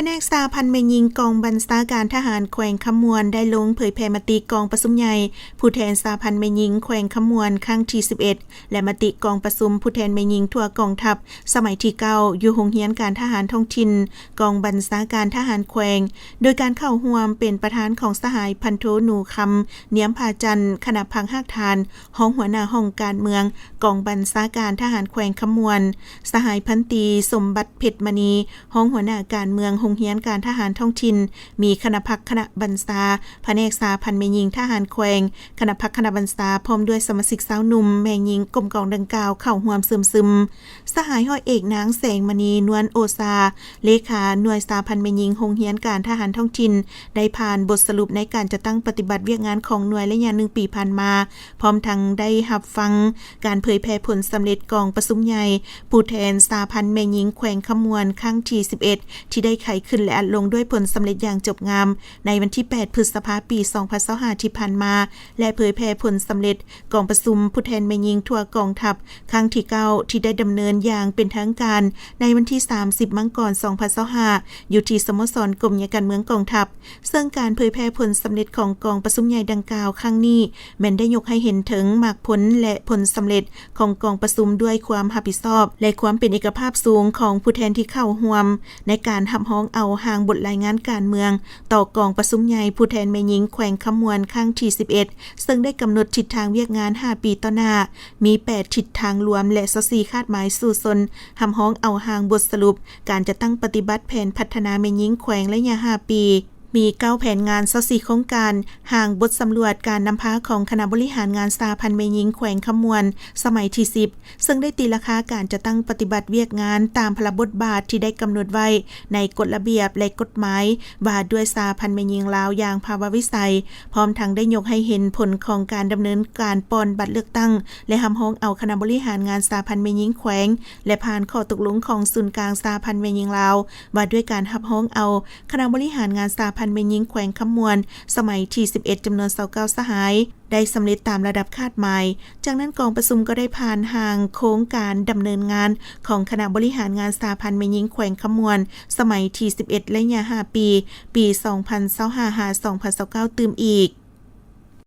ພະແນກສະຫະພັນແມ່ຍິງກອງບັນຊາການທະຫານແຂວງຄຳມ່ວນ ໄດ້ລົງເຜີຍແຜ່ມະຕິກອງປະຊຸມໃຫຍ່ຜູ້ແທນສະຫະພັນແມ່ຍິງແຂວງຄຳມ່ວນຄັ້ງທີສິບເອັດ ແລະ ມະຕິກອງປະຊຸມຜູ້ແທນແມ່ຍິງທົ່ວກອງທັບສະໄໝທີເກົ້າ ຢູ່ໂຮງຮຽນການທະຫານທ້ອງຖິ່ນ ກອງບັນຊາການທະຫານແຂວງ ໂດຍການເຂົ້າຮ່ວມເປັນປະທານຂອງສະຫາຍພັນໂທ ໜູຄຳ ນຽມພາຈັນ ຄະນະພັກຮາກຖານ ຮອງຫົວໜ້າຫ້ອງການເມືອງ ກອງບັນຊາການທະຫານແຂວງຄຳມ່ວນ, ສະຫາຍພັນຕີ ສົມບັດ ເພັດມະນີ ຮອງຫົວໜ້າການເມືອງໂຮງຮຽນການທະຫານທ້ອງຖິ່ນ, ມີຄະນະພັກຄະນະບັນຊາ, ພະແນກສະຫະພັນແມ່ຍິງທະຫານແຂວງ, ຄະນະພັກຄະນະບັນຊາ ພ້ອມດ້ວຍສະມາຊິກຊາວໜຸ່ມ, ແມ່ຍິງ ກົມກອງດັ່ງກ່າວເຂົ້າຮ່ວມຊຶມຊຶມ. ສະຫາຍຮ້ອຍເອກ ນາງ ແສງມະນີ ນວນໂອຊາ ເລຂາໜ່ວຍສະຫະພັນແມ່ຍິງໂຮງຮຽນການທະຫານທ້ອງຖິ່ນ ໄດ້ຜ່ານບົດສະຫຼຸບໃນການຈັດຕັ້ງປະຕິບັດວຽກງານຂອງໜ່ວຍໄລຍະໜຶ່ງປີຜ່ານມາ, ພ້ອມທັງໄດ້ຮັບຟັງການເຜີຍແຜ່ຜົນສຳເລັດກອງປະຊຸມໃຫຍ່ຜູ້ແທນສະຫະພັນແມ່ຍິງແຂວງຄຳມ່ວນຄັ້ງທີສິບເອັດ ທີ່ໄດ້ໄຂຂຶ້ນ ແລະ ອັດລົງດ້ວຍຜົນສຳເລັດຢ່າງຈົບງາມ ໃນວັນທີແປດ ພຶດສະພາ ປີສອງພັນຊາວຫ້າ ທີ່ຜ່ານມາ ແລະ ເຜີຍແຜ່ຜົນສຳເລັດກອງປະຊຸມຜູ້ແທນແມ່ຍິງທົ່ວກອງທັບຄັ້ງທີເກົ້າ ທີ່ໄດ້ດຳເນີນຢ່າງເປັນທາງການໃນວັນທີສາມສິບ ມັງກອນ ສອງພັນຊາວຫ້າ ຢູ່ທີ່ສະໂມສອນກົມໄຍການເມືອງກອງທັບ. ເຊິ່ງການເຜີຍແຜ່ຜົນສຳເລັດຂອງກອງປະຊຸມໃຫຍ່ດັ່ງກ່າວຄັ້ງນີ້ ແມ່ນໄດ້ຍົກໃຫ້ເຫັນເຖິງໝາກຜົນ ແລະ ຜົນສຳເລັດຂອງກອງປະຊຸມ ດ້ວຍຄວາມຮັບຜິດຊອບ ແລະ ຄວາມເປັນເອກະພາບສູງຂອງຜູ້ແທນທີ່ເຂົ້າຮ່ວມ ໃນການຮັບຮອງເອົາຮ່າງບົດລາຍງານການເມືອງ ຕໍ່ກອງປະຊຸມໃຫຍ່ຜູ້ແທນແມ່ຍິງແຂວງຄຳມ່ວນຄັ້ງທີສິບເອັດ ເຊິ່ງໄດ້ກຳນົດທິດທາງວຽກງານຫ້າປີຕໍ່ໜ້າ, ມີແປດທິດທາງລວມ ແລະ ຊາວສີ່ຄາດໝາຍສູ້ຊົນ ຮັບຮອງເອົາຮ່າງບົດສະຫຼຸບການຈັດຕັ້ງປະຕິບັດແຜນພັດທະນາແມ່ຍິງແຂວງໄລຍະຫ້າປີ, ມີເກົ້າແຜນງານ, ຊາວສີ່ໂຄງການ, ຮ່າງບົດສຳຫຼວດການນຳພາຂອງຄະນະບໍລິຫານງານສະຫະພັນແມ່ຍິງແຂວງຄຳມ່ວນ ສະໄໝທີສິບ ເຊິ່ງໄດ້ຕີລາຄາການຈັດຕັ້ງປະຕິບັດວຽກງານຕາມພາລະບົດບາດທີ່ໄດ້ກຳນົດໄວ້ໃນກົດລະບຽບ ແລະ ກົດໝາຍວ່າດ້ວຍສະຫະພັນແມ່ຍິງລາວຢ່າງພາວະວິໄສ, ພ້ອມທັງໄດ້ຍົກໃຫ້ເຫັນຜົນຂອງການດຳເນີນການປ່ອນບັດເລືອກຕັ້ງ ແລະ ຮັບຮອງເອົາຄະນະບໍລິຫານງານສະຫະພັນແມ່ຍິງແຂວງ ແລະ ຜ່ານຂໍ້ຕົກລົງຂອງສູນກາງສະຫະພັນແມ່ຍິງລາວ ວ່າດ້ວຍການຮັບຮອງເອົາຄະນະບໍລິຫານງານສະຫະພັນແມ່ຍິງແຂວງຄຳມ່ວນ ສະໄໝທີສິບເອັດ ຈຳນວນຊາວເກົ້າສະຫາຍ ໄດ້ສຳເລັດຕາມລະດັບຄາດໝາຍ. ຈາກນັ້ນກອງປະຊຸມກໍໄດ້ຜ່ານຮ່າງໂຄງການດຳເນີນງານຂອງຄະນະບໍລິຫານງານສະຫະພັນແມ່ຍິງແຂວງຄຳມ່ວນ ສະໄໝທີສິບເອັດ ໄລຍະຫ້າປີ, ປີສອງພັນຊາວຫ້າ ຫາ ສອງພັນຊາວເກົ້າ ຕື່ມອີກ.